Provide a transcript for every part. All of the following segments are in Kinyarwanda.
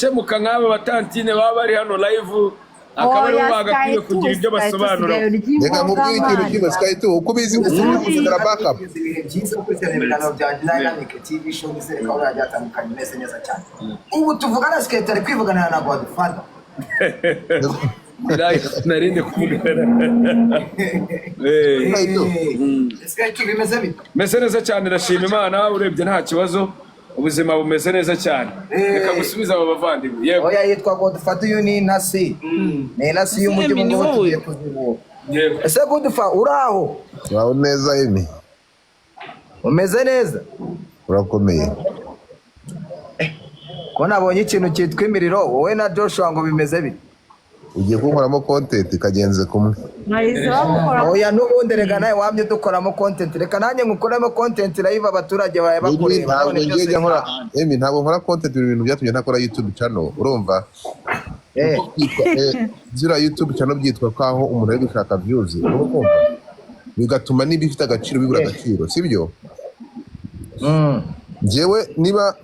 ibikemuka nk'aba batantine baba bari hano live, akaba aribo Oya, bagakwiye Sky kugira ibyo 2, Sky 2 basobanura. usigaye urya Reka imboga, nkubwire ikintu man. kimwe, Sky 2, uko ubizi, ukenera backup. Ibihe byiza, gukurikirana ibiganiro bya Dynamic TV Show. Nizere ko aho yagiye atandukanye, umeze neza cyane. Ubu tuvugana, Sky 2 ari kwivuganira na Godfather. Narindi kuvugana. Sky 2. Sky 2, bimeze bite? Meze neza cyane, ndashima Imana. Urebye nta kibazo, ubuzima bumeze neza cyane. Reka gusubiza aba bavandimwe, yego. Oya, yitwa Godfather. Uyu ni intasi, ni intasi y'umujyi. Ese Ubu ni ngubu wowe? tugiye kuzibura. Yego. Ese Godfather, uri aho? Wawe neza, Emi. Umeze neza? Urakomeye. Ko nabonye ikintu cyitwa imiriro, wowe na Joshua, ngo bimeze bite? Ugiye kunkoramo content kagenze kumwe. Bahise bamukora. Oya, n'ubundi reka nawe wamye dukoramo content, reka nanjye ngukoremo content live, abaturage bawe Emi, bakureba. ntabwo None ngiye byose njya nkora. Emi, ntabwo nkora content. Ibi bintu byatumye ntakora YouTube channel, urumva? Byitwa, ziriya YouTube channel byitwa kaho umuntu ari gushaka views, urumva? Bigatuma niba ifite agaciro bibura agaciro, sibyo? Njyewe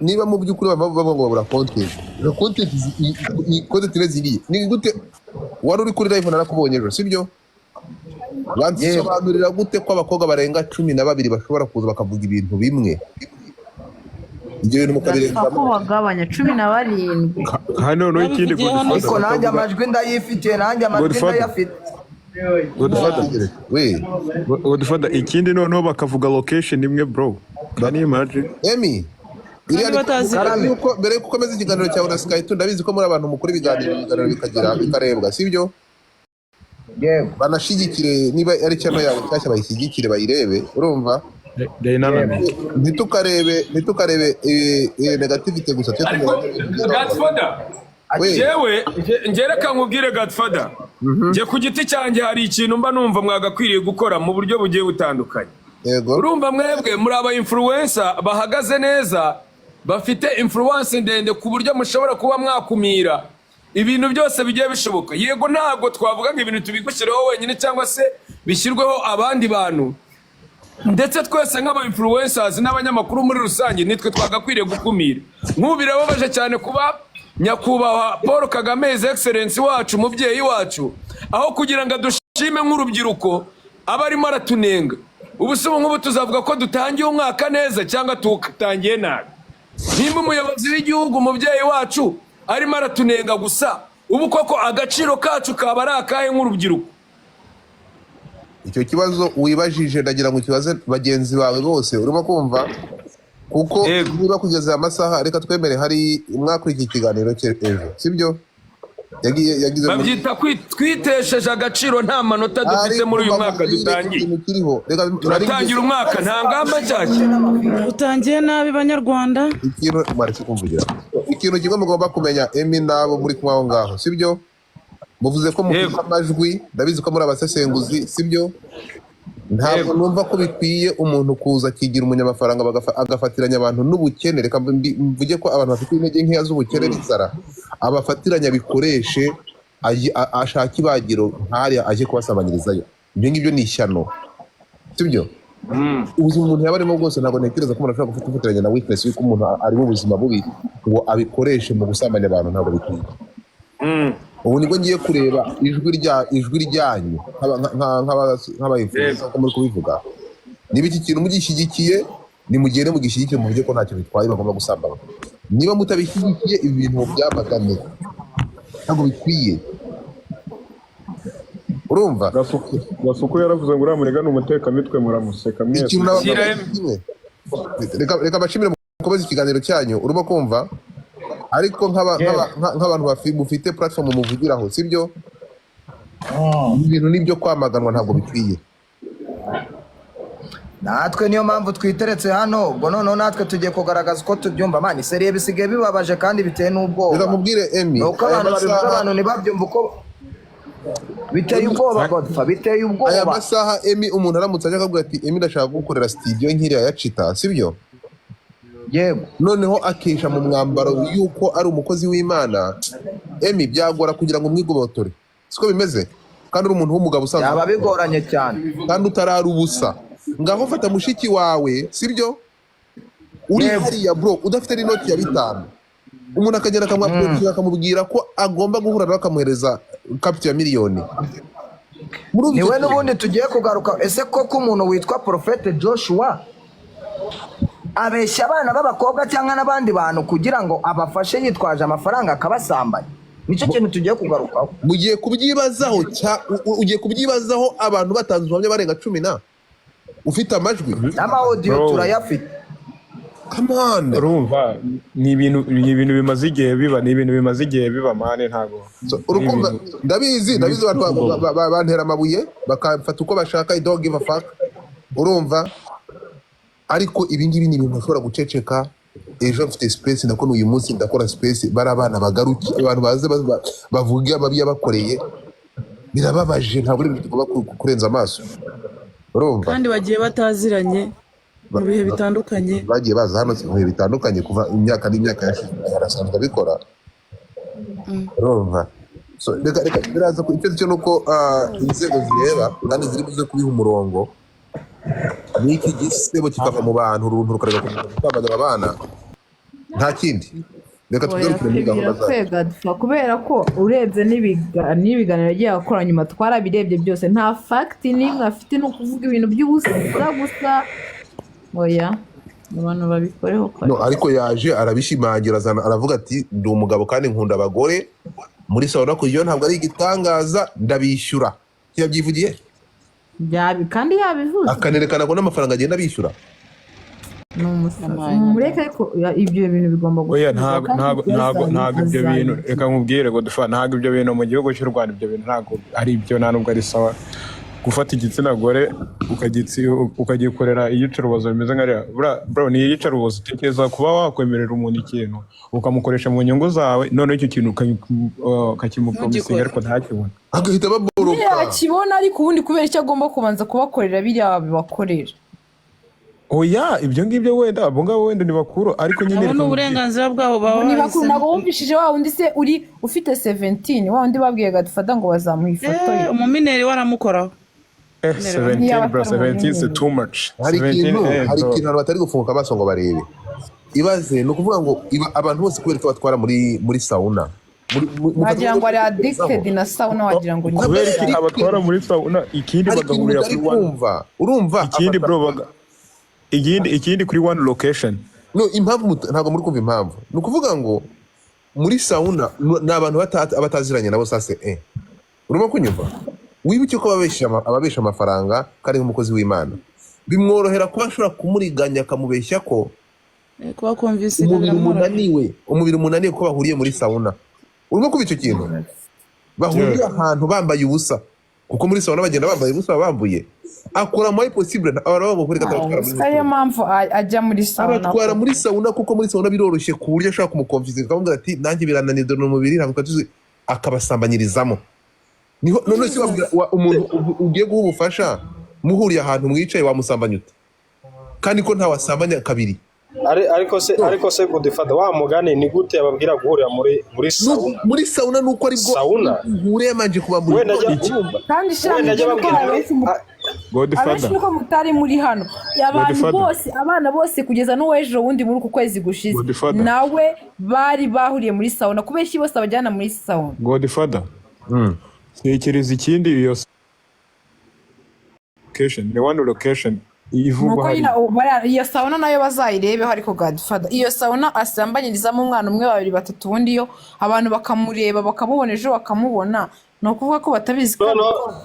niba mu by'ukuri bava bavuga ngo babura content, izo content content rero ziriye ni gute? Wari uri kuri live, narakubonye ejo, sibyo? Bansobanurira gute ko abakobwa barenga 12 bashobora kuza bakavuga ibintu bimwe, ibyo bintu Gapfa ko mukabirengamo? bagabanya 17. Kandi noneho ikindi, Babivugiye hano. Godfather, Ariko nanjye bakavuga amajwi ndayifitiye, nanjye amajwi Godfather. ndayafite. Godfather. We. Godfather, ikindi noneho bakavuga location imwe, bro, can you imagine? Emi, iriya Kandi batazi. mbere yuko ukomeza ikiganiro cyawe na Sky 2, ndabizi ko muri abantu mukora ibiganiro, ibiganiro bikagira bikarebwa, sibyo? Yego. Banashigikire, niba ari channel yawe nshyashya bayishyigikire, bayirebe, urumva? Dynamic. Ntitukarebe negativity gusa, tujye Ariko tumenya n'ibintu byiza. Godfather, We. njyewe nge reka nkubwire, Godfather, njye ku giti cyanjye hari ikintu mba numva mwagakwiriye gukora mu buryo bugiye butandukanye. Yego. Urumva, mwebwe muri aba influencer bahagaze neza, bafite influence ndende, ku buryo mushobora kuba mwakumira ibintu byose bigiye bishoboka. Yego, ntabwo twavuga ngo ibintu tubigushyireho wenyine cyangwa se bishyirweho abandi bantu. Ndetse twese nk'aba influencers n'abanyamakuru muri rusange, nitwe twagakwiriye gukumira. Nk'ubu birababaje cyane kuba Nyakubahwa Paul Kagame, His Excellence wacu, umubyeyi wacu, aho kugira ngo adushime nk'urubyiruko, aba arimo aratunenga. Ubu se ubu ngubu tuzavuga ko dutangiye umwaka neza cyangwa tutangiye nabi, nimba umuyobozi w'igihugu, umubyeyi wacu, arimo aratunenga gusa? Ubu koko agaciro kacu kaba ari akahe nk'urubyiruko? Icyo kibazo wibajije, ndagira ngo ukibaze bagenzi bawe bose, urimo kumva? Kuko Yego. niba kugeza aya masaha, reka twemere, hari mwakuri iki kiganiro cye ejo, sibyo? Yagiye yagize Babyita twitesheje agaciro, nta manota dufite muri uyu mwaka dutangiye. Ikintu kiriho, reka Turatangira umwaka nta ngamba nshyashya. Utangiye nabi, Banyarwanda. Ikintu mwaretse kumvugira, ikintu kimwe mugomba kumenya, Emi n'abo muri kumwe aho ngaho, sibyo? Muvuze ko mufite Yego. amajwi, ndabizi ko muri abasesenguzi, sibyo? Ntabwo Yego. numva ko bikwiye umuntu kuza akigira umunyamafaranga, agafatiranya abantu n'ubukene. Reka mvuge ko abantu bafite intege nkeya z'ubukene n'inzara, abafatiranya bikoreshe, ashaka ibagiro nk'ariya aje kubasabanyirizayo. Ibyo ngibyo ni ishyano, sibyo? Ubuzima umuntu yaba arimo bwose, ntabwo ntekereza ko umuntu ashobora gufatiranya na weakness y'uko umuntu ari mu buzima bubi ngo abikoreshe mu gusambanya abantu. Ntabwo bikwiye. Ubu nibwo ngiye kureba ijwi ryanyu nk'aba influencer, uko muri kubivuga. Niba iki kintu mugishyigikiye, nimugende mugishyigikire, muvuge ko ntacyo bitwaye, bagomba gusambana. Niba mutabishyigikiye, ibi bintu mubyamagane, ntabwo bikwiye, urumva? Gasuku yaravuze ngo uriya murega ni umutekamitwe, muramuseka mwese. Ikintu Shyira kimwe, reka mbashimire, mukomeze ikiganiro cyanyu, urimo kumva? Ariko nk'abantu mufite platform muvugiraho, sibyo? Ibi bintu ni ibyo kwamaganwa, ntabwo bikwiye. Natwe niyo mpamvu twiteretse hano. Ubwo noneho natwe tugiye kugaragaza uko tubyumva. Man, sérieux, bisigaye bibabaje kandi biteye n'ubwoba. Reka nkubwire, Emi, Ni uko aya abantu babivuga, abantu ntibabyumva uko. Biteye ubwoba, Godfa, biteye aya ubwoba. masaha, Emi, umuntu aramutse aje akavuga ati: "Emi, ndashaka gukorera studio nk'iriya ya Chita," sibyo? Yego. Noneho akisha mu mwambaro y'uko ari umukozi w'Imana, Emi, byagora kugira ngo umwigobotore, siko bimeze? Kandi uri umuntu w'umugabo usanzwe, Byaba bigoranye cyane. kandi utarara ubusa, ngaho fata mushiki wawe, sibyo? Uri Yego. hariya, bro, udafite n'inoti ya 5. Umuntu akagenda akamwapproachinga, akamubwira ko agomba guhura nawe, akamuhereza capital ya miliyoni. Murumva icyo Niwe kintu? N'ubundi tugiye kugaruka. Ese koko umuntu witwa Porofete Joshua abeshya abana b'abakobwa cyangwa n'abandi bantu kugira ngo abafashe, yitwaje amafaranga akabasambanya? Nicyo kintu tugiye kugarukaho. Mugiye kubyibazaho ugiye kubyibazaho. Abantu batanze ubuhamya barenga 10 na ufite amajwi. N'ama audio Bro. turayafite. Come on. Urumva ni ibintu bimaze igihe biba, ni ibintu bimaze igihe biba, man, ntabwo So, urukumva, ndabizi, ndabizi, abantu bantera amabuye bakamfata uko bashaka. I don't give a fuck, urumva? Ariko ibi ngibi ni ibintu bashobora guceceka. Ejo mfite space, ndakora uyu munsi, ndakora space, bari abana bagaruke, abantu baze bavuge amabi yabakoreye. Birababaje, ntabwo ari ibintu tugomba kurenza amaso, urumva? Kandi bagiye bataziranye mu bihe bitandukanye. Bagiye baza hano mu bihe bitandukanye, kuva imyaka n'imyaka yashize, arasanzwe abikora, urumva? So, reka reka biraza icyo cyo ni uko inzego zireba kandi ziri buze kubiha umurongo n'iki gisebo kikava mu bantu, uruntu rukareka gusambanya aba bana. Nta kindi, reka Oya, tugarukire muri gahunda zacu. birakwiye, Godfa, kubera ko urebye n'ibiganiro yagiye akora nyuma, twarabirebye byose, nta fact n'imwe afite, ni ukuvuga ibintu by'ubusa gusa. Oya, abantu babikoreho kare. No, ariko yaje arabishimangira, azana, aravuga ati: "Ndi umugabo kandi nkunda abagore muri sauna, iyo ntabwo ari igitangaza, ndabishyura." Ntiyabyivugiye? Kandi yabivuze. Akanerekana ko n'amafaranga agenda abishyura. Ni umusazi, mureke, ariko ibyo bintu bigomba Oya. gusubizwa Ntabwo kandi ntabwo ntabwo ntabwo ibyo bintu azabigira. Reka nkubwire ngo dufa, ntabwo ibyo bintu mu gihugu cy'u Rwanda, ibyo bintu ntabwo ari ibyo, nta nubwo ari sawa gufata igitsina gore ukagikorera iyicarubozo bimeze nka ririya. Bro, ni iyicarubozo. Tekereza kuba wakwemerera umuntu ikintu ukamukoresha mu nyungu zawe, noneho icyo kintu ukakimupromisinga ariko ntakibone. Agahita baboroka. Yakibona, ariko ubundi kubera icyo agomba kubanza kubakorera biriya bibakorera? Oya, ibyo ngibyo wenda abo ngabo wenda ni bakuru, ariko nyine Abo reka ni nkubwire. uburenganzira bwabo baba Ni bakuru. bahisemo. Ntabwo wumvishije wa wundi se uri ufite 17, wa wundi babwiye Godfather ngo bazamuha ifoto ye? Umumineri we aramukoraho. 17, bro, 17 is too much. Hari 17, ikintu hari bro. ikintu abantu batari gufunguka amaso ngo barebe. Ibaze, ni ukuvuga ngo abantu bose kubera ko batwara muri sauna Wagira ngo ari addicted na sauna, wagira ngo ni Kubera iki abatwara muri sauna? Ikindi Hari ikintu bagahurira mutari kuri one kumva, urumva? Ikindi, bro, ikindi kuri one location. No, impamvu ntabwo muri kumva impamvu, ni ukuvuga ngo muri sauna ni abantu abataziranye nabo sase urimo kunyumva? Wibuke ko ababesha amafaranga kandi nk'umukozi w'Imana bimworohera kuba ashobora kumuriganya, akamubeshya ko Kuba convincinga umubiri biramworohera. umunaniwe, umubiri umunaniwe, ko bahuriye muri sauna. Urimo kuba icyo kintu, bahuriye ahantu bambaye ubusa, kuko muri sauna bagenda bambaye ubusa, baba bambuye. Akora muri possible abantu baba kuri abatwara muri Ariyo mpamvu ajya muri sauna. Abatwara muri sauna kuko muri sauna biroroshye, ku buryo ashobora kumuconvincinga, akamubwira ati: "Nanjye birananiye, dore umubiri ntabwo tuzi," akabasambanyirizamo. Niho none se wabwira umuntu ugiye guha ubufasha, muhuriye ahantu mwicaye, wamusambanya ute kandi ko ntawasambanya kabiri? Ariko se Godfather, wa mugani, ni gute ababwira guhurira muri sauna? Muri sauna nuko aribwo Sauna? uhure yamanje kubambura. Wenda ajya Urumva? Kandi sha, wenda ajya nibyo, nuko ababwira abenshi abenshi Godfather. nuko mutari muri hano, abantu Godfather. bose, abana bose, kugeza n'uw'ejo wundi muri uku kwezi gushize, Godfather. nawe bari bahuriye muri sauna. Kubera iki bose abajyana muri sauna? Godfather, tekereza ikindi, iyo location ni one location ivugwa Nuko hari nyine iyo sauna nayo bazayirebeho. Ariko Godfather, iyo sauna asambanyirizamo umwana umwe, babiri, batatu, ubundi yo abantu bakamureba, bakamubona, ejo bakamubona, ni ukuvuga ko batabizi ko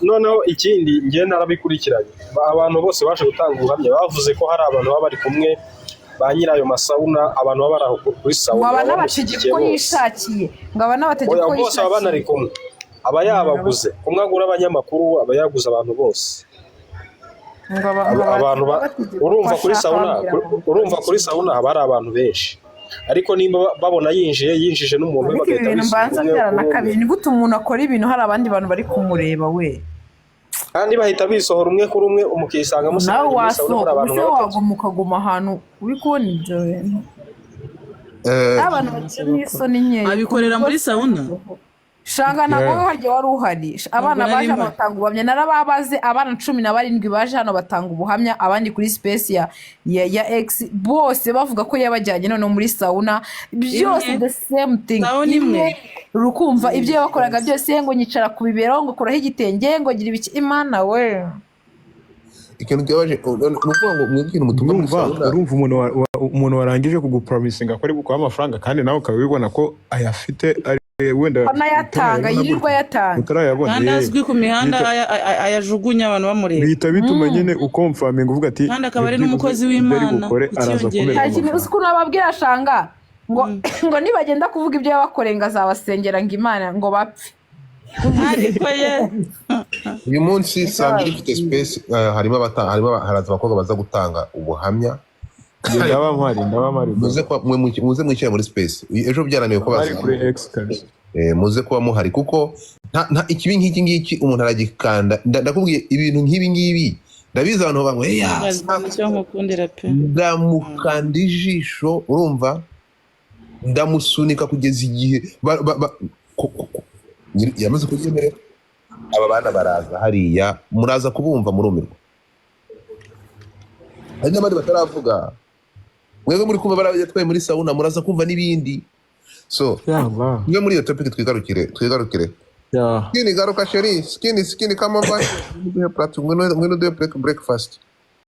Noneho ikindi, njye narabikurikiranye. Abantu bose baje gutanga ubuhamya bavuze ko hari abantu baba bari kumwe ba nyirayo masauna, abantu baba bari aho kuri sauna ngo aba baba n'abategeka bamushyigikiye uko bose. yishakiye, ngo aba n'abategeka Oya, uko bose baba banari yishakiye. kumwe, aba yabaguze kumwe agura abanyamakuru, aba yaguze abantu bose. Ngo aba Abantu abategeka uko urumva kuri ashaka, sauna babwira ngo urumva kuri sauna haba hari abantu benshi, ariko nimba babona yinjiye, yinjije n'umuntu we, Ariko ibi bagahita bintu bisuka mbanza umwe kuri umwe. byaranakabije. Ni gute umuntu akora ibintu hari abandi bantu bari kumureba we? Kandi bahita bisohora umwe kuri umwe, mukisanga Nawe musigaranye muri sauna muri wasohoka abantu ese? nka batatu. Waguma ukaguma ahantu uri kubona ibyo bintu? Abantu bagira n'isoni nkeya. Abikorera muri sauna? Shanga, ntabwo wowe harya wari uhari. Abana Ntabwo nari baje hano mpari. batanga ubuhamya, narababaze. Abana 17 baje hano batanga ubuhamya, abandi kuri space ya X, bose bavuga ko yabajyanye noneho muri sauna byose. Imwe. The same thing. Sauna imwe. Rukumva ibyo yabakoraga byose, ngo nyicara ku bibero, ngo kuraho igitenge, ngo gira ibiki. Imana we! Ikintu kibabaje ni ukuvuga ngo mwebwe ikintu mutunga muri Urumva, sauna. urumva umuntu warangije kugupromisinga ko ari bukuha amafaranga, kandi nawe ukaba ubibona ko ayafite, ari wenda Anayatanga. utarayabona Yirirwa gutya. ayatanga. Utarayabona. Kandi azwi ku mihanda, Bihita- ayajugunya abantu bamureba. Bihita bituma nyine uconfirminga, uvuga ati Kandi akaba ari byibuze n'umukozi ibyo ari w'Imana, bukore araza ukiyongereye. kumera Hari ikintu uzi ukuntu bababwira, Shanga, ngo nibagenda kuvuga ibyo yabakoreye, ngo azabasengera, ngo Imana, ngo bapfe. Ariko ye! Uyu munsi saa 2 ifite space, harimo haraza abakobwa baza gutanga ubuhamya. Ndaba mpari, ndaba mpari. Muze kuba muze mwicara muri space. Ejo byarananiwe ko Bari baza. kuri X kabisa. Muze kuba muhari, kuko nta ikibi nk'iki ngiki umuntu aragikanda. Ndakubwiye, ibintu nk'ibi ngibi ndabizi, abantu bavuga ngo "Eya." Icyo nkukundira pe. Ndamukanda ijisho, urumva, ndamusunika kugeza igihe yamaze kubyemerera. Aba bana baraza hariya, muraza kubumva murumirwa. Hari n'abandi bataravuga. Mwebwe muri kumva barayatwaye muri sauna, muraza kumva n'ibindi. So Yalla. mwe muri iyo topic, twigarukire, twigarukire. Ya. Skinny, garuka chérie. Skinny, Skinny, come over. Ngwino duhe breakfast.